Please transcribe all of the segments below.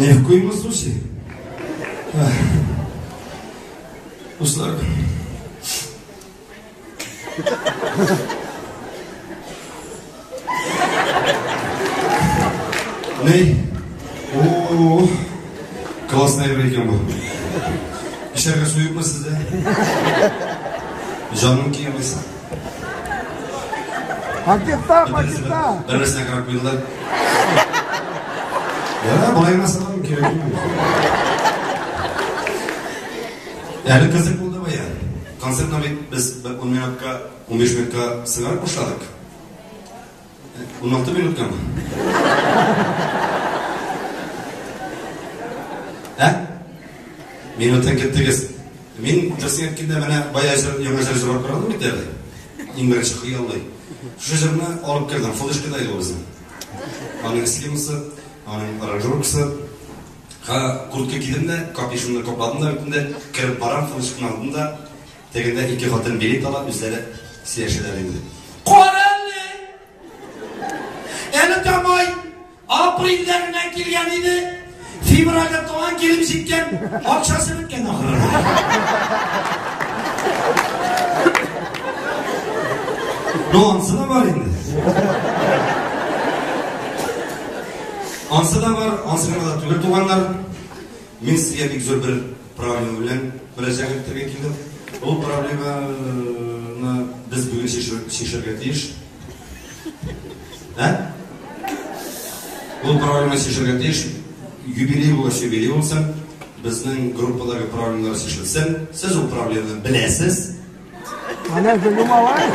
Ни в коем случае. Дуслар. Ней? О, классный әйбер икән бу. Эчәргә су юкмы сездә? Җаным киемлесе. Пакетта, пакетта. Бер-берсенә карап куйдылар. Я, болай гына салам кирәк түгел. Әле кызык булды бая. Концертны бит без бер 10 минутка, 15 минутка сыгарып башладык. 16 минуткамы? Ә? Минутын киттегез. Мин дөресен әйткәндә, менә бая җыр, яңа җыр җырлап карадым бит әле. Иң беренче хыяллый. Шушы җырны алып кердем, флешкада иде ул безнең. Аның схемасы, аның аранжировкасы. Ха, куртка кидем дә, капюшонны капладым да бит инде, кереп барам, флешканы алдым да, тегендә ике хатын билет ала, үзләре сөйләшәләр инде. Кара әле! Әле тамай апрельдә генә килгән иде. Февральдә тагын килеп җиткән, акчасы беткән ахры. Ну, ансы да бар инде. Ансы да бар, ансы гына да түгел, туганнар. Мин сезгә бик зур бер проблема белән мөрәҗәгать итәргә килдем. Ул проблеманы без бүген чишәргә тиеш. Ә? Ул проблема чишәргә тиеш. Юбилей булгач юбилей булсын. Безнең группадагы проблемалар чишелсен. Сез ул проблеманы беләсез. Әнә белем алай.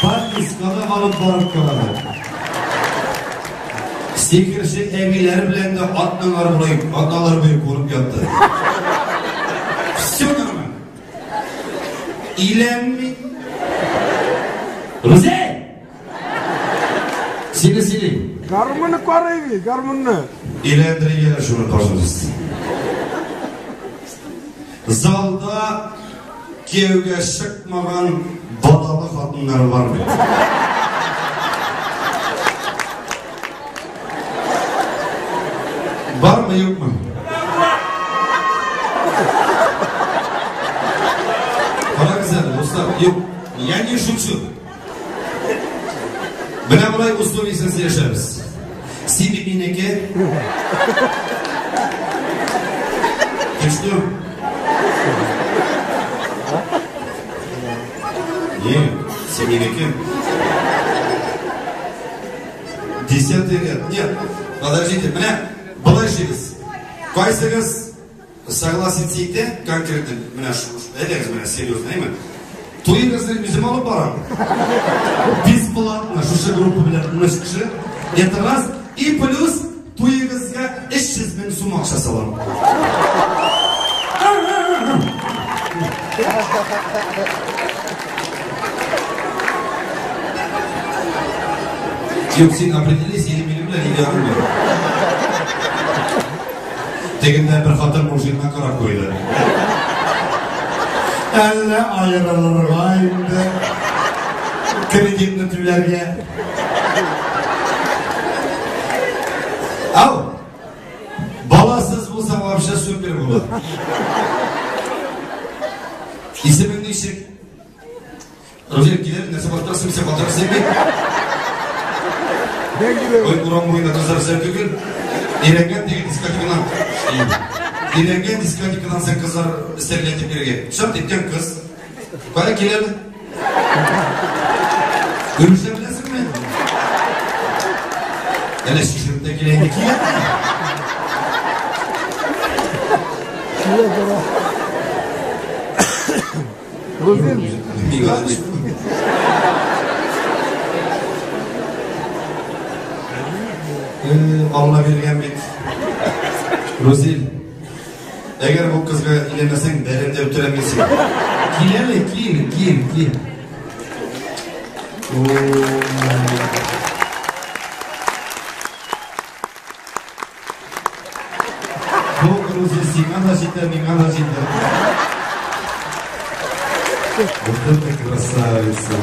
Бар алып барып калады. Сихерче әбиләр белән дә атналар буе, атналар буе күреп ятты. Все нормально. Иләнми. Рүзәл! Сине сөйлим. Гармунны карый, гармунны. Өйләндерергә шуны, пожалуйста. Залда кияүгә чыкмаган балалы хатыннар бар бит. Бармы, юкмы? Карагыз әле, дуслар, юк, я не шучу. Менә болай условиясен сөйләшәбез. Син бит минеке. Ты что? Нет, син минеке. Десятый ряд. Нет, подождите, менә болай эшлибез. Кайсыгыз согласиться итә, конкретно, менә шу, әйдәгез менә серьезно, әйме? Туегызны үзем алып барам. Бесплатно, шушы группа белән 13 кеше. Это раз. И плюс туегызга 300 мең сум акча салам. Юк, син определись, или минем белән, или аның белән. Тегендә бер хатын мужигына карап куйды. Әллә аерылырга инде. Кредитны түләргә. Ау! Баласыз булсаң вообще супер була. Исемең ничек? Рузил килер, нәрсә батырсың, син батырсың бит. Ой, урам буенда кызлар сәр түгел. Өйрәнгән теге дискотекадан. Өйрәнгән дискотекадан сен кызлар өстәлгә итеп бирергә. Шарт иткән кыз. Кая килә әле? Күрешә беләсеңме? Әле шешереп тә килә инде. Килә. Килә тора. Рузил. Алла биргән бит. Рузил. Әгәр бу кызга өйләнмәсәң, бәрәм дә үтерәм мин сине. Кил әле, кил, кил, кил. Бу Рузил сиңа да җитә, миңа да җитә. Вот это красавица.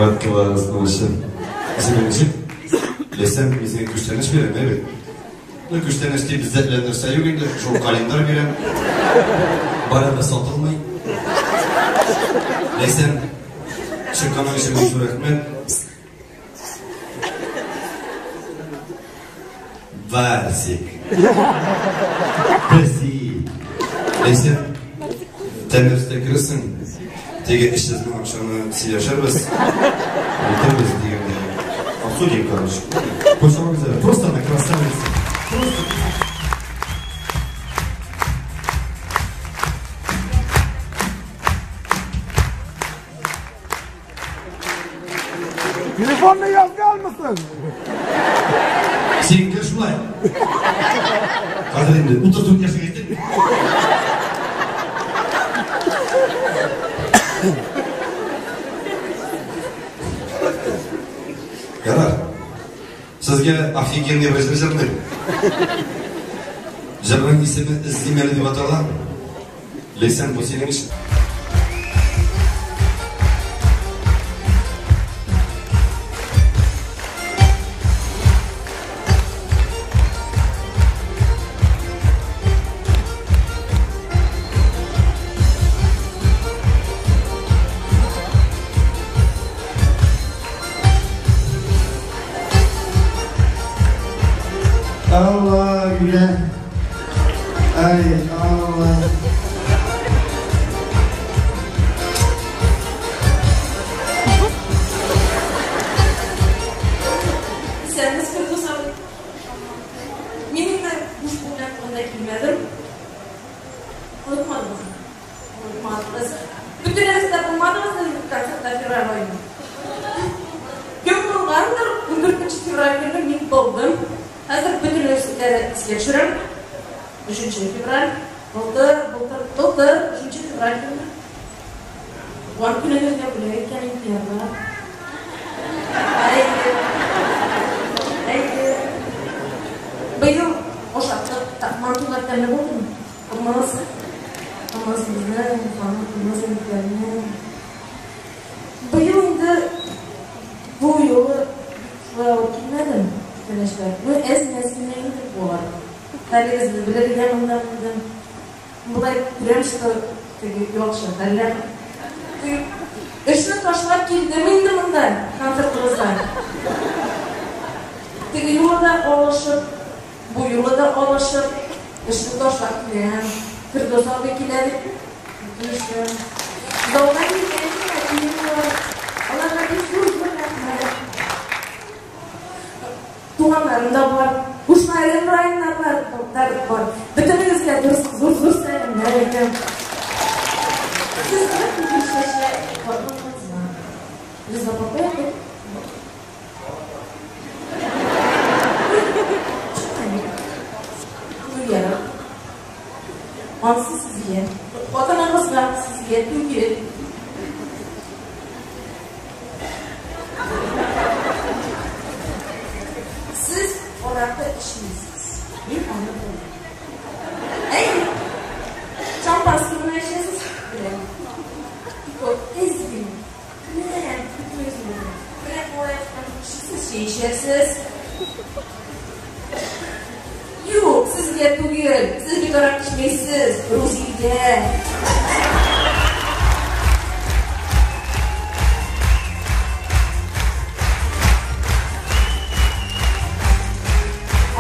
Вот классно вообще. Исемең ничек? Ләйсән, мин сиңа күчтәнәч бирәм, әйбәт. Ну, күчтәнәч дип бездә белән нәрсә юк инде, шул календарь бирәм. Бары да сатылмый. Ләйсән, чыкканың өчен бик зур рәхмәт. Барсик. Песи. Ләйсән, тәнәфестә керерсең. Теге 300 мең акчаны сөйләшербез. Әйтербез дигәндә. Обсудим, короче. Кушылыгыз әле. Просто она красавица. Просто. Телефонны язганмысың? Синеке шулай. Хәзер инде 34 яшькә җиттем. Ярар. Сезгә офигенный бер җыр җырлыйм. Җырның исеме Эзлим әле дип атала. Ләйсән, бу синең өчен. Алла гүлә. Ай, Алла. Исәнмесез, Фирдүс абый. Мин инде буш кул белән монда килмәдем. Онытмадыгыз. Онытмадыгыз. Бөтенегез дә булмадыгыз инде концертта февраль аенда. Кем булгандыр, 14 февраль көнне мин булдым. Хәзер бөтенегезгә дә искә төшерәм. 3 февраль, былтыр, былтыр, былтыр, 3 февраль көнне. Туган көнегезгә бүләк иткән имтиязлар. Әйе. Әйе. Быел ошаттык. Мантулар тәмле булдымы? Кымыз. Кымыз безнең, Уфаның кымыз әйберләрне. Быел инде бу юлы шулай алып килмәдем, күчтәнәчләр. Ну, әз-мәз генә инде болар. Хәлегезне белергә монда килдем. Болай күрәм, что теге яхшы хәлләр. Теге эшне ташлап килдем инде монда концертыгызга. Теге юлы да алышып, бу юлы да алышып, эшне ташлап киләм. Фирдүс абый килә дип килештем. Залга килгән әтием бар. Аларга бик зур-зур рәхмәт. Туганнарым да бар. Кушнарым районнар бар. Бөтенегезгә зур-зур сәламнәр әйтәм. Сезне күп чәчә хатыныгызга. Риза апай әйтеп. Ну, ярар. Ансы сезгә. Хатыныгызга сезгә түгел. Сез аракы эчмисез. Мин аны беләм. Әйе. Шампанский гына эчәсез, беләм. Тик ул әз генә. Менә бөтенегез белән. Менә болай эчәсез, чәй эчәсез. Юк, сезгә түгел. Сез бит аракы эчмисез, Рузилгә.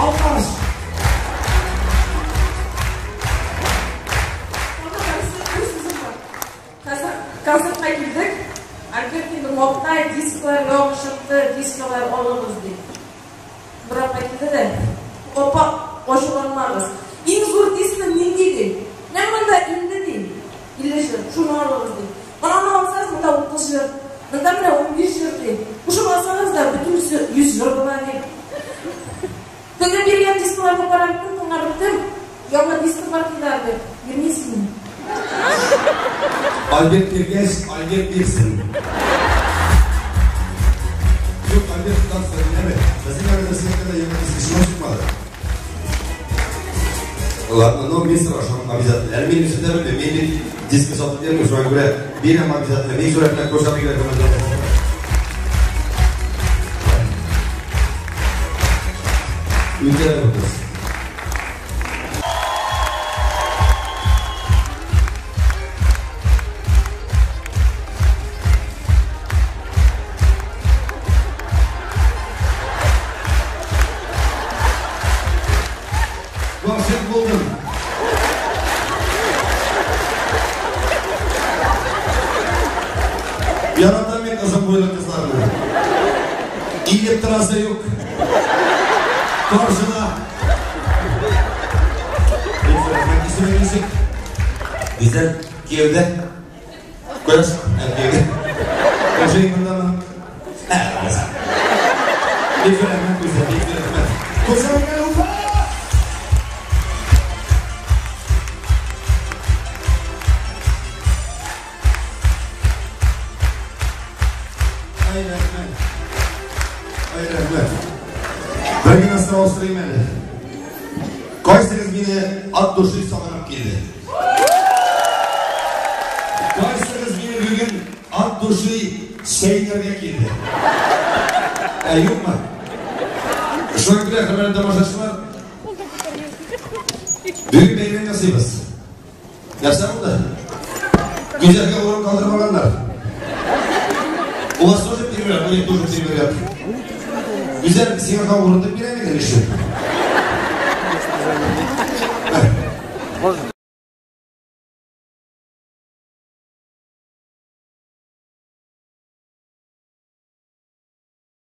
Алкаш! Хәзер концертка килдек. Альберт инде мактай, дисклар яхшы чыкты, дисклар алыгыз ди. Бер апа килде дә, апа, ачуланмагыз. Иң зур дискны нинди ди? Менә монда инде ди. 50 җыр, шуны алыгыз ди. Моны алсагыз, монда 30 җыр, монда менә 15 җыр ди. Кушып алсагыз да бөтенесе 100 җыр була ди. Теге биргән дискларны карап беттем, тыңлап беттем. Яңа диск бар диде Альберт. Бирмисезме? Альберт биргәч, Альберт бирсен. Юк, Альберт тотарса, әйме? Безнең әле синеке яңа диск чыгып чыкмады. Ладно, но мин сорашам обязательно. Әле мин үзем дә белмим, мин бит диск сатып йөрмим, шуңа күрә бирәм обязательно. Мин зур рәхмәт күрсәтергә рәхмәт. Үтә кыз. Гашыйк булдым. Яратам мин озын буйлы кызларны. Иелеп торасы юк. Каршыда. Исеме ничек? Гүзәл кияүдә. Күрәсең, кияүдә. Кәҗәй мондамы? Ә, алайса. Бик зур рәхмәт, Гүзәл, бик зур рәхмәт. Гүзәл Уфа! Ай, рәхмәт. Ай, рәхмәт. Бер генә сорау сорыйм әле. Кайсыгыз мине от души сагынып килде? Кайсыгыз мине бүген от души чәйнәргә килде? Ә, юкмы? Шуңа күрә, хөрмәтле тамашачылар, бүген бәйрәм ясыйбыз. Нәрсә булды? Гүзәлгә урын калдырмаганнар. У вас тоже первый ряд? У них тоже первый ряд. Гүзәл, сиңа калган урындык бирәм инде еще. Можно?